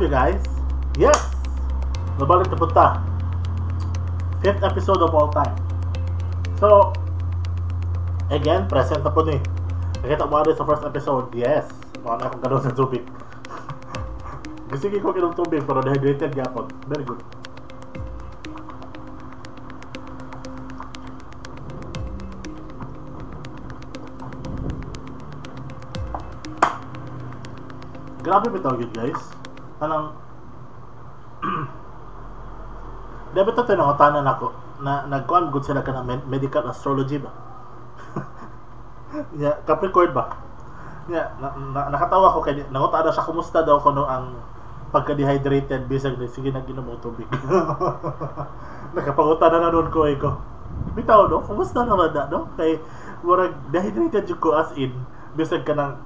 you guys? Yes! Nabalik na punta. Fifth episode of all time. So, again, present na po ni. Nakita mo sa first episode. Yes! Muna akong kanon sa tubig. Sige ko kinom tubig pero dehydrated gyapon. Very good. Grabe bitaw yun, guys. Kanang dapat ito tinangutanan ako na nagkuan gud sila kanang medical astrology ba. Yeah, Capricorn ba? Yeah, nakatawa ko kay nangutana siya kumusta daw kuno ang pagka-dehydrated bisag sige nag-inom og tubig. Nakapangutana na nun ko eh ko. Bitaw no, kumusta naman na no? Kay murag dehydrated jud ko as in bisag kanang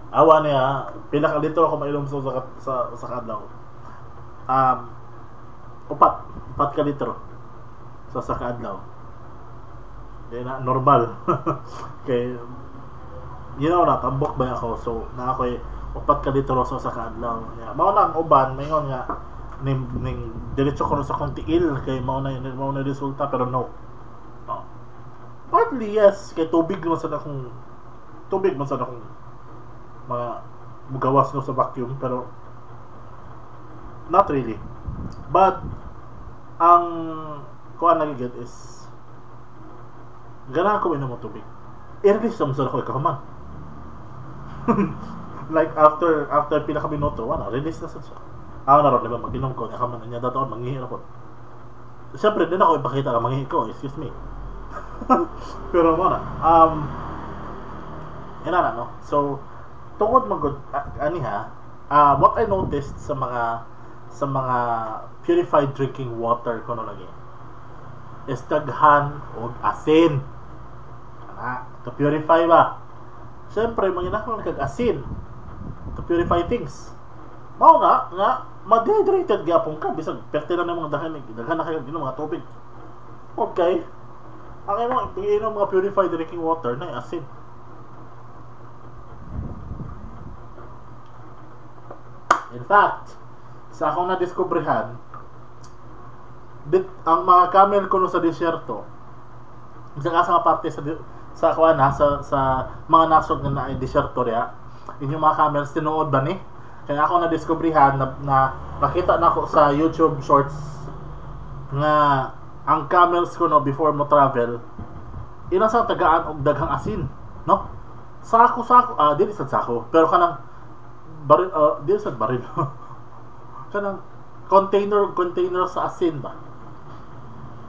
awa niya, pila ka litro ako mainom sa kadlaw. Upat ka litro sa kaadlaw. Di na normal. Kay you know na tambok ba ako, so na ako'y 4 ka litro sa kaadlaw. Yeah. Mao na ang uban, mayon nga ning diretso ko sa akong tiil kay mao na resulta, pero no. No. Partly yes, kay tubig man sad akong mga mugawas no sa vacuum, pero not really. But ang kuan lagi gid is ganahan ko inom og tubig. I-release sa ako ikahuman. Like after pila ka minuto, wala, release na sad siya. Ako na ron, diba, mag-inom ko, nakaman niya datoon, manghihi ako. Siyempre, din ako ipakita ka, manghihi ko, excuse me. Pero mo na, yan na, no? So, tungod magod ani ha, what I noticed sa mga purified drinking water kuno lagi is daghan og asin. Ana, to purify ba? Siyempre, manginahanglan kag asin to purify things. Mao nga ma-dehydrated gyapon ka bisag perte na ng mga daghan na kayo ginom mga tubig. Okay. Ang imong inom mga purified drinking water na asin. In fact, sa akong nadiskubrehan, ang mga camel kuno sa disyerto, sa nga parte sa kuan ha, sa mga nasod nga naay disyerto riya, inyong mga camels tinuod ba ni? Kaya ako nadiskubrehan na nakita nako sa YouTube Shorts nga ang camels kuno before mo travel, ilang sa tagaan og daghang asin, no? Sako dili sad sako, pero kanang baril, dili sad baril. Kanang container sa asin ba?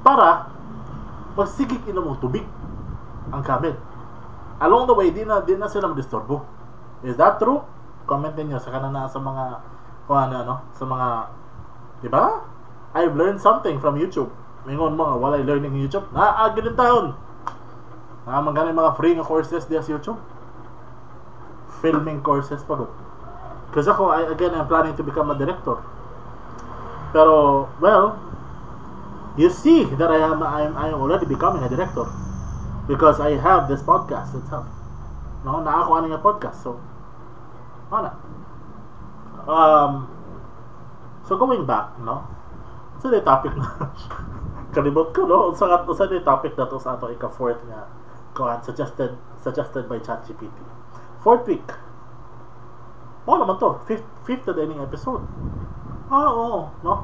Para magsigig inom og tubig ang camel. Along the way, di na sila madisturbo. Is that true? Comment niyo sa kanana sa mga kung ano sa mga, di ba? I've learned something from YouTube. Mingon mga walay learning YouTube. Naa gid taon. Naa man gani mga free nga courses diya sa YouTube. Filming courses pa gud. Because ako, I'm planning to become a director. Pero, well, you see that I am already becoming a director because I have this podcast itself. No, na ako ani nga podcast. So, wala. So going back, no. So the topic na kalimot ko, no. Unsa the topic na to sa ato ika-fourth nga kuan suggested by ChatGPT. Fourth week. Oh, naman to. Fifth na dining episode. Oo, no?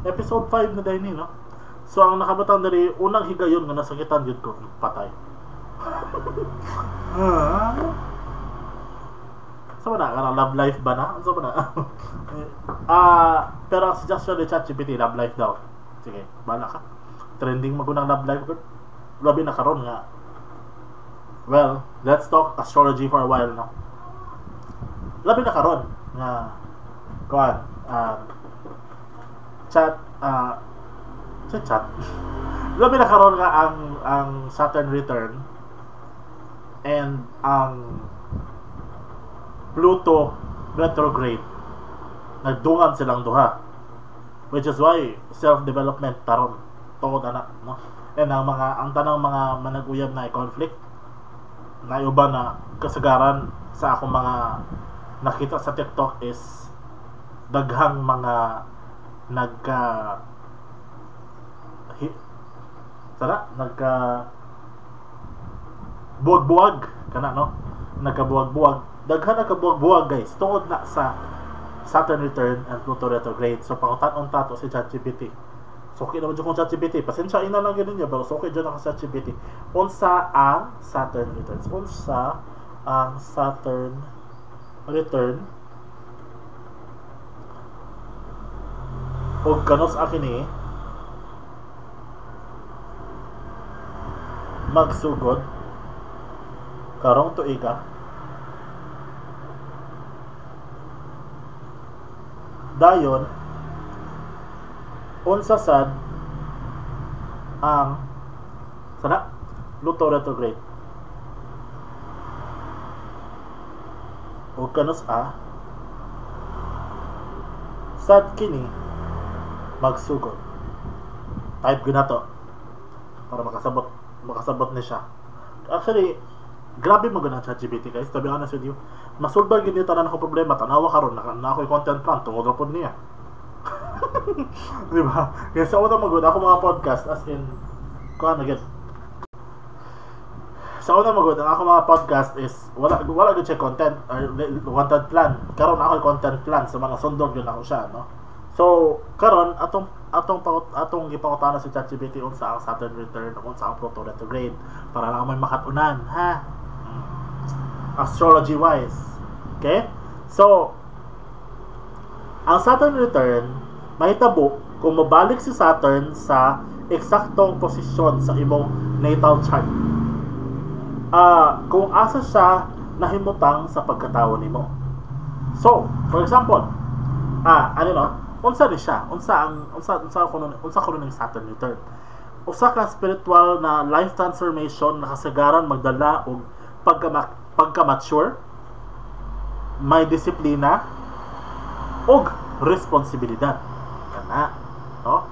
Episode 5 na dining, no? So, ang nakabatang dali, unang higayon nga nasakitan yun ko, patay. Sa ba na? Kanang love life ba na? Sa ba na? Pero ang suggestion ni ChatGPT, love life daw. Sige, bahala ka. Trending magunang love life. Labi na karon nga. Well, let's talk astrology for a while, no? Labi na karon nga kuan chat chat labi na karon nga ang Saturn return and ang Pluto retrograde, nagdungan silang duha, which is why self-development taron tungod ana, no? And ang tanang mga manag-uyab na conflict na uban na kasagaran sa akong mga nakita sa TikTok is Daghang mga nagka sana nagka buwag-buwag kana, no? Nagkabuwag-buwag, daghan nagkabuwag-buwag, guys, tungod na sa Saturn return and Pluto retrograde. So pangutan-on ta to si ChatGPT. Suki naman jud kong ChatGPT. Pasensya ina lang gyud ninyo, pero suki jud ako sa ChatGPT. Unsa ang Saturn returns? Unsa ang Saturn return? Og kanus kini magsugod karong tuiga? Dayon unsa sad ang sana Pluto retrograde o kanus a sad kini magsugod? Type gyud nato para makasabot ni siya. Actually, grabe mo ang ChatGPT, guys, to be honest with you. Masulbad gyud niya tanan ako problema. Tanawa karon na ako'y content plan tungod ra pod niya. Di ba? Kaya sa una magud ako mga podcast, as in kuan na gyud. Sa una magud ang ako mga podcast is wala gyud siya content or content plan. Karon ako content plan sa mga sundon gyud ako siya, no? So karon atong atong atong gipangutana si ChatGPT unsa ang Saturn return, unsa ang Pluto retrograde, para lang may makatunan, ha, astrology wise. Okay? So ang Saturn return mahitabo kung mabalik si Saturn sa eksaktong posisyon sa imong natal chart. Kung asa siya nahimutang sa pagkatawo nimo. So, for example, ano no? Unsa ni siya? Unsa ang unsa unsa kuno unsa kuno ning Saturn return? Usa ka spiritual na life transformation na kasagaran magdala og pagka-mature, may disiplina og responsibilidad. Kana, no?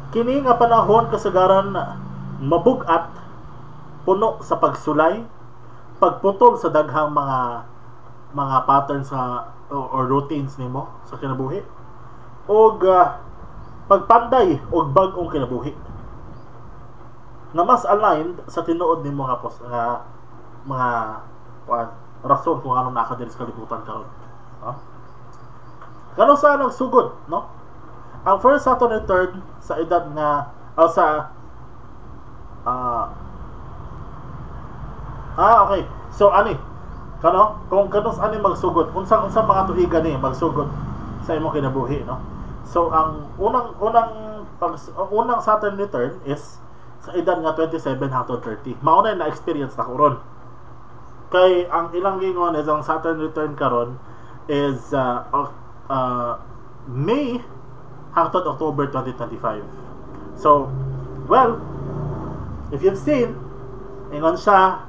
Kini nga panahon kasagaran mabug-at, puno sa pagsulay, pagputol sa daghang mga patterns sa or routines nimo sa kinabuhi, og pagpanday og bag-ong kinabuhi nga mas aligned sa tinuod nimo nga nga mga rason kung anong naa ka diri sa kalibutan karon. No? Kano sa nagsugod, no? Ang first Saturn return sa edad nga sa okay. So ani kano kung kanus ani magsugod, unsa unsa mga tuiga ni magsugod sa imong kinabuhi, no? So ang unang unang pag ang unang Saturn return is sa edad nga 27 hangtod 30. Mao na na experience na ko ron. Kay ang ilang gingon is ang Saturn return karon is May hangtod October 2025. So, well, if you've seen, ingon siya,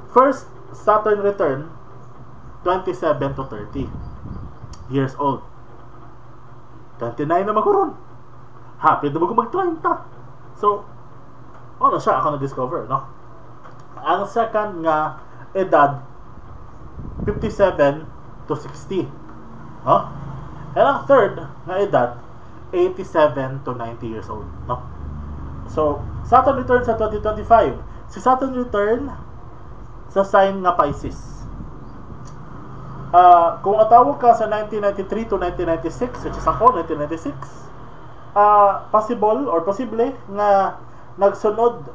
first Saturn return, 27 to 30 years old. 29 na magkaroon. Happy na mag 30. So, ano siya, ako na-discover, no? Ang second nga edad, 57 to 60. No? And ang third nga edad, 87 to 90 years old. No? So, Saturn return sa 2025. Si Saturn return sa sign nga Pisces. Kung natawag ka sa 1993 to 1996, which is ako, 1996, possible or posible nga nagsunod,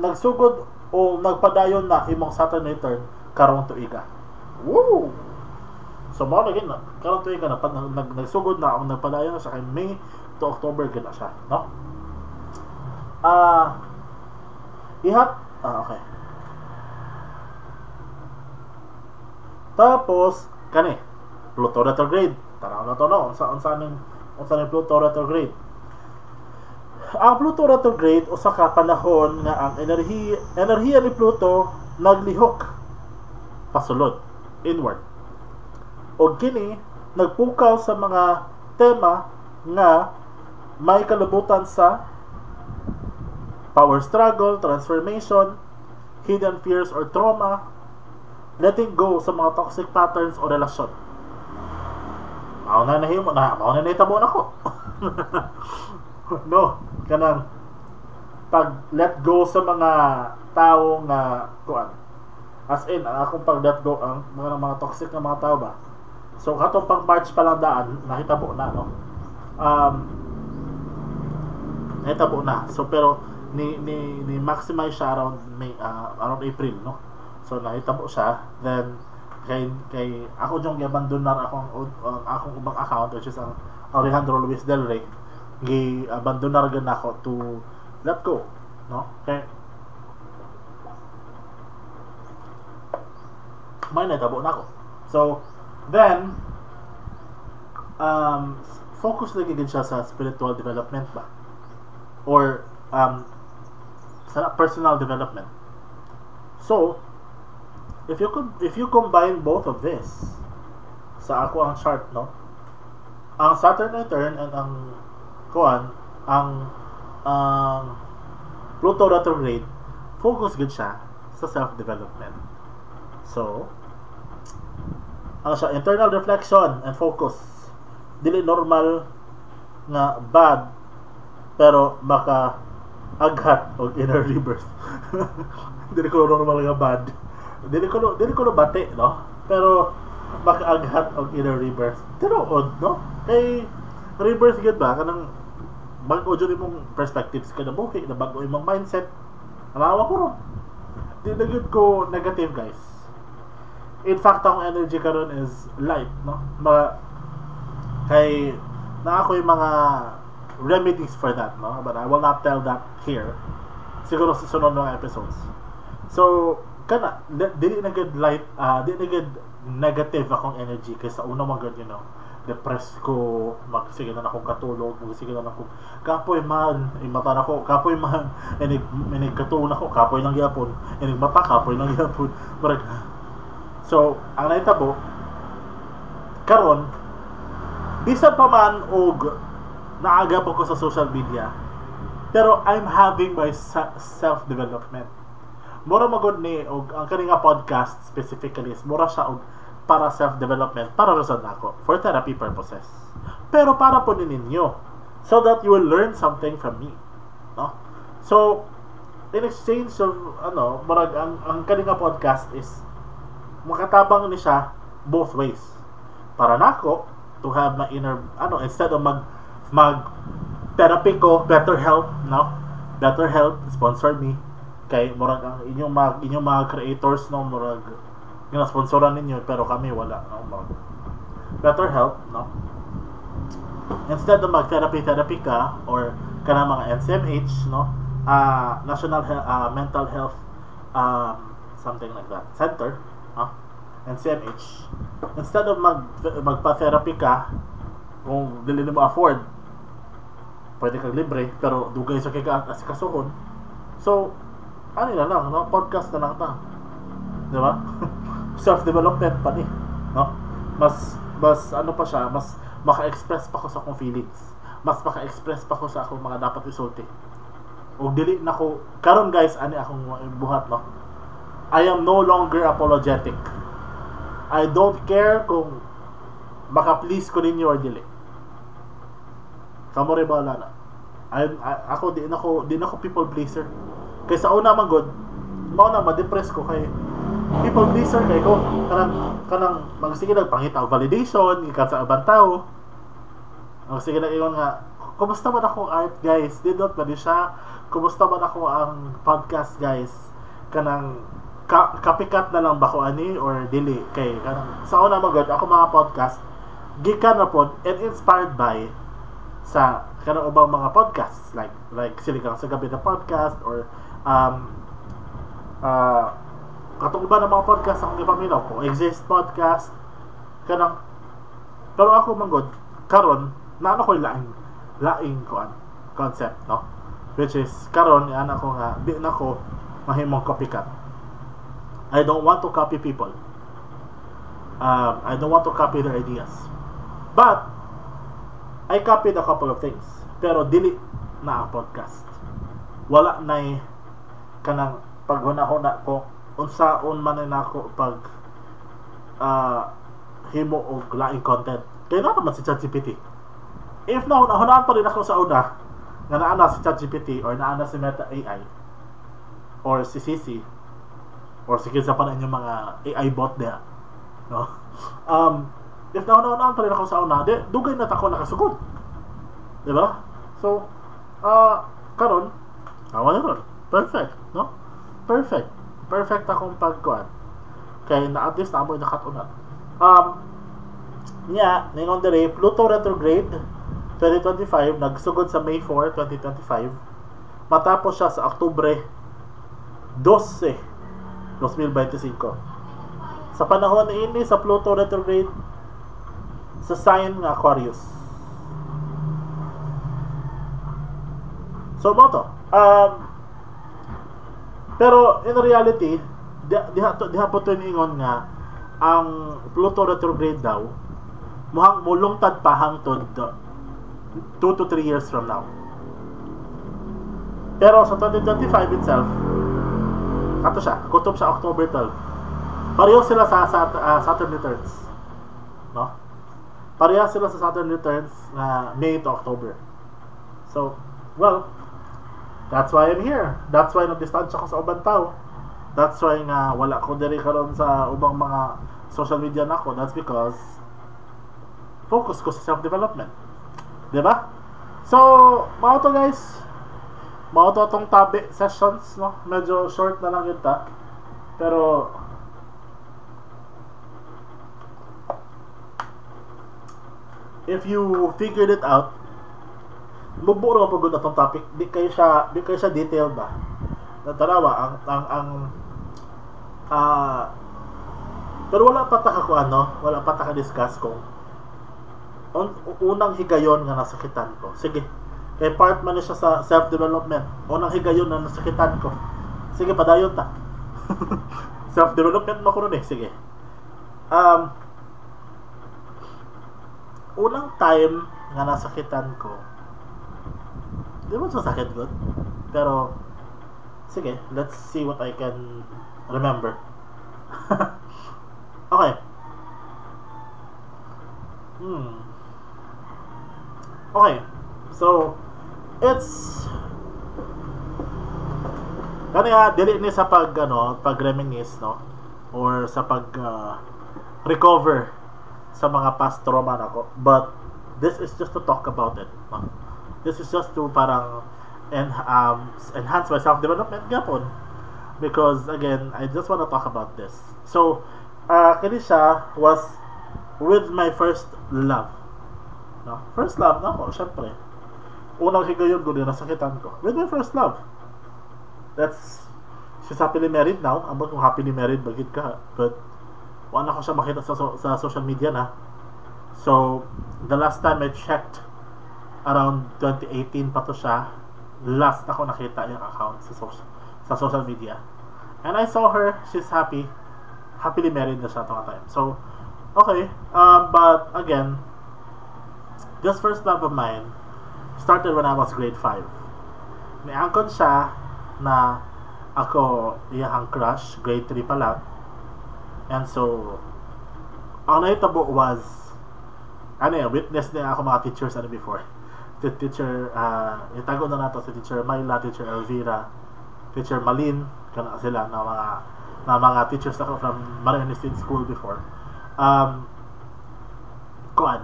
nagsugod o nagpadayon na imong Saturn return karong tuiga. Woo! So mao na na karong tuiga na nagsugod na o nagpadayon na siya kay May to October gina siya, no? Ihat okay. Tapos kani Pluto retrograde. Tanaw na to, no? Unsa ning Pluto retrograde? Ang Pluto retrograde usa ka panahon nga ang enerhiya ni Pluto naglihok pasulod, inward. Og kini nagpukaw sa mga tema nga may kalabutan sa power struggle, transformation, hidden fears or trauma, Letting go sa mga toxic patterns o relasyon. Mao na nahimo na, mao na nahitabo nako. No, kanang pag let go sa mga tao nga kuan. As in, ang akong pag let go ang mga toxic na mga tao ba. So katong pag March pa lang daan, nahitabo na, no. Nahitabo na. So pero ni maximize siya around May, around April, no. So nahitabo siya, then kay ako jung giabandonar akong ang akong ubang account, which is ang Alejandro Luis Del Rey, gi-abandonar gyud nako to let go, no? Kay may nahitabo nako. So then focus lagi gid siya sa spiritual development ba, or sa personal development. So if you combine both of this sa ako ang chart, no, ang Saturn return and ang kuan, ang Pluto retrograde, focus gud siya sa self-development. So ano siya, internal reflection and focus. Dili normal nga bad, pero maka aghat og inner rebirth. Dili ko normal nga bad. Dili ko bati, no? Pero makaaghat og inner rebirth. Tinuod, no? Kay rebirth gyud ba, kanang bag-o jud imong perspectives kada buhi, na bag-o imong mindset. Anawa ko ron. Di na gyud ko negative, guys. In fact, ang energy karon is light, no? Kay na ako yung mga remedies for that, no? But I will not tell that here. Siguro sa sunod ng episodes. So, kana dili na gud light, dili na gud negative akong energy kay sa una man gud, depressed ko, magsige na akong katulog, magsige na akong kapoy man, imata nako, kapoy man, inig katulog nako, kapoy lang gyapon, inig mata, kapoy lang gyapon. Murag, so, ang nahitabo karon, bisan pa man og naaga pa ko sa social media, pero I'm having my self-development. Mura magod ni og ang kani nga podcast specifically is mura siya og para self-development, para ra sad nako for therapy purposes. Pero para po ninyo, so that you will learn something from me, no? So in exchange of ano, murag ang kani nga podcast is makatabang ni siya both ways. Para nako to have my inner ano, instead of mag therapy ko, BetterHelp, no? BetterHelp sponsor me. Kay murag ang inyong mga creators, no, murag gina-sponsoran ninyo pero kami wala, no? Murag BetterHelp, no? Instead of mag therapy therapy ka or kana mga NCMH, no? National Mental Health something like that center, no? NCMH. Instead of magpa-therapy ka, kung dili nimo afford, pwede kang libre pero dugay sa kay ka asikasuhon. So ano na lang, no? Podcast na lang ta. Di ba? Self-development pa ni, no? Mas ano pa siya, mas maka-express pa ko sa akong feelings. Mas maka-express pa ko sa akong mga dapat isulti. Og dili na ko karon, guys, ani akong buhat, no? I am no longer apologetic. I don't care kung maka-please ko ninyo or dili. Kamo rin bahala na. Ako di na ako people pleaser. Kay sa una man gud, mao na ma-depress ko kay people pleaser kay ko, kanang magsige nagpangita og validation gikan sa ubang tao. Magsige na ingon nga, "Kumusta man akong art, guys? Didot ba di siya? Kumusta man ako ang podcast, guys? Kanang copycat na lang ba ko ani or dili?" Kay kanang sa una man gud, ako mga podcast gikan na pod and inspired by sa kanang ubang mga podcasts like Siligang sa Gabi na podcast or katong uban ng mga podcast akong gipaminaw ko, Exist podcast, kanang, pero ako man gud karon na ano ko laing kuan concept, no, which is karon ana ko nga di na ko mahimong copycat. I don't want to copy people. I don't want to copy their ideas, but I copied a couple of things, pero dili na ang podcast. Wala na kanang paghuna-huna ko unsaon man na nako pag himo og laing content. Kaya na naman si ChatGPT. If na hunaan pa rin ako sa una nga naa na si ChatGPT or naa na si Meta AI or si CC or sige sa pa na inyong mga AI bot diha, no? If na hunaan pa rin ako sa una, di, dugay na ta ko nakasugod. Di ba? So, karon, awa na ron. Perfect, no? Perfect. Perfect akong pagkuan. Kay na at least na amoy nakatunan. Nya, ningon dire, Pluto retrograde 2025 nagsugod sa May 4, 2025. Matapos siya sa Oktubre 12, 2025. Sa panahon ini sa Pluto retrograde sa sign nga Aquarius. So mo to. Pero in reality, diha po to ingon nga ang Pluto retrograde daw muhang mulungtad pa hangtod 2 to 3 years from now. Pero sa 2025 itself, kato siya, kutob sa October 12. Pareho sila sa Saturn returns. No? Pareho sila sa Saturn returns na May to October. So, well, that's why I'm here. That's why nagdistansya ko sa ubang tao. That's why nga wala ko diri karon sa ubang mga social media nako. That's because focus ko sa self-development. Diba? So, mao to guys. Mao to atong tabi sessions, no? Medyo short na lang kita. Pero if you figured it out, mubuo ra pud atong topic. Di kayo siya detailed ba. Natarawa ang pero wala pa ta ka ano, wala pa ta ka discuss kung unang higayon nga nasakitan ko. Sige. Kay part man siya sa self-development. Unang higayon na nasakitan ko. Sige, padayon ta. Self-development mo ko ron eh. Sige. Unang time nga nasakitan ko, di mo siya sakit good. Pero sige, let's see what I can remember. Okay. Okay. So, it's kaniya dili ni sa pag ano, pag reminisce, no, or sa pag recover sa mga past trauma nako, but this is just to talk about it, no? This is just to parang enhance my self-development gapon, because again, I just wanna talk about this. So, kini siya was with my first love. No? First love na ako, syempre. Unang higayon ko din, nasakitan ko. With my first love. That's, she's happily married now. Ambot kung happily married, bagit ka. But, wala ko siya makita sa social media na. So, the last time I checked, around 2018 pa to siya, last ako nakita yung account sa social media. And I saw her, she's happy. Happily married na siya itong time. So, okay. But, again, this first love of mine started when I was grade 5. Niangkon siya na ako iyahang crush, grade 3 pa lang. And so, ang nahitabo was, witness niya ako mga teachers before. The teacher, itago na nato si Teacher Myla, Teacher Elvira, Teacher Malin, kana sila na mga teachers ako from Marian State School before. Kuan,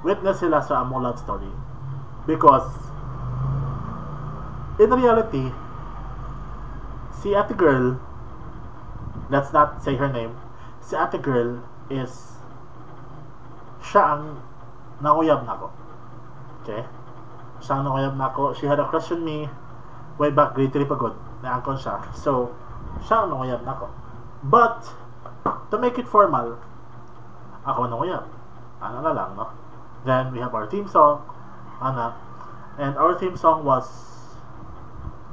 witness sila sa among love story. Because, in reality, si ate girl, let's not say her name, si ate girl is, siya ang nanguyab nako. Okay? Siya ang nanguyab nako. She had a crush on me way back grade 3 pagod. Naangkon siya. So, siya ang nanguyab nako. But, to make it formal, ako nanguyab. Ano na lang, no? Then, we have our theme song, ana. And our theme song was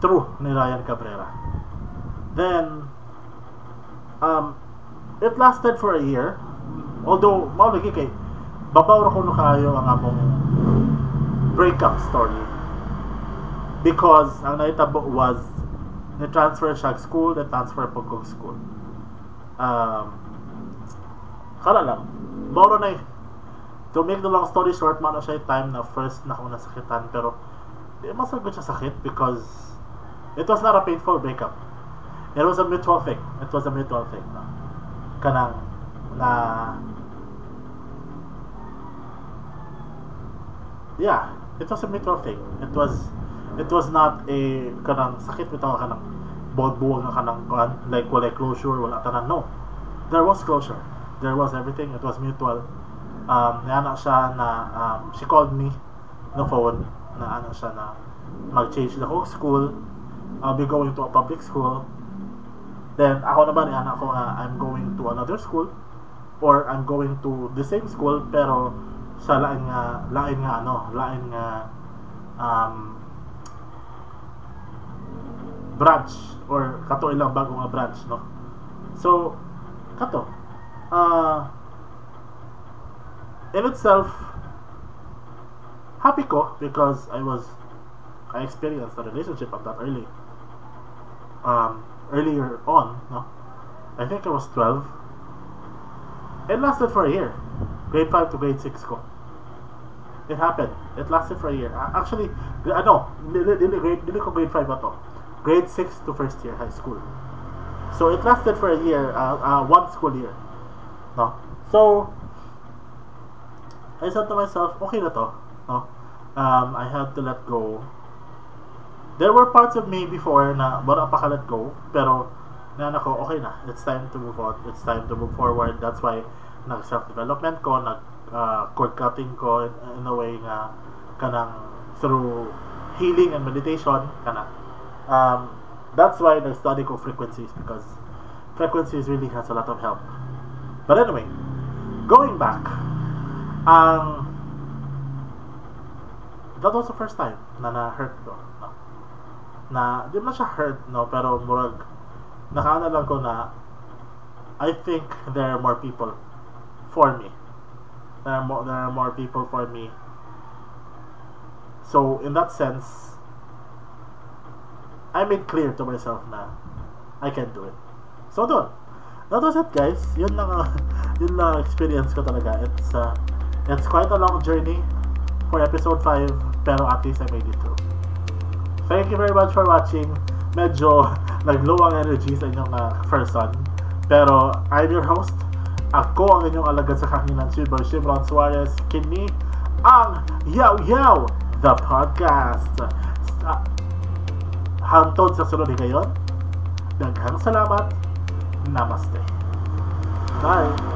True ni Ryan Cabrera. Then, it lasted for a year. Although, mao lagi kay babaw ra kuno kaayo ang among breakup story. Because, ang nahitabo was, na-transfer siya school, na-transfer po kog school. Kana lang. Mao na. To make the long story short, mao na siya time na first na akong nasakitan, pero di man sad siya sakit because it was not a painful breakup. It was a mutual thing. It was a mutual thing. No? Kanang na, yeah, it was a mutual thing. It was not a kanang sakit bitaw, kanang buwag-buwag nga kanang kuan, like wala closure, wala tanan, no. There was closure. There was everything. It was mutual. Niana siya na she called me no phone na ano siya na mag-change na ako school. I'll be going to a public school. Then ako naman, niana ko nga I'm going to another school or I'm going to the same school pero sa lain nga ano, lain nga branch or kato ilang bago nga branch, no. So kato in itself, happy ko because I experienced a relationship at that early earlier on, no. I think I was 12. It lasted for a year. Grade 5 to grade 6 ko. It happened. It lasted for a year. Actually, ano, dili ko grade 5 ato. Grade 6 to first year high school. So it lasted for a year, one school year. No? So, I said to myself, okay na to. No? I had to let go. There were parts of me before na wala pa ka let go, pero na ko, okay na. It's time to move on. It's time to move forward. That's why nag self-development ko, nag cord cutting ko in a way nga kanang through healing and meditation kana. That's why nag-study ko frequencies, because frequencies really has a lot of help. But anyway, going back, ang that was the first time na na-hurt ko. No? Na, di man siya hurt, no? Pero murag, nakaano lang ko na I think there are more people for me. There are more people for me. So, in that sense, I made clear to myself na I can do it. So, doon. That was it, guys. Yun lang experience ko talaga. It's quite a long journey for episode 5, pero at least I made it through. Thank you very much for watching. Medyo nag-low ang energy sa inyong first one. Pero I'm your host. Ako ang inyong alagad sa kahanginan, si Boy Shimron Suarez. Kini ang Yaw Yaw, the podcast. Hangtod sa sunod higayon. Daghang salamat. Namaste. Bye.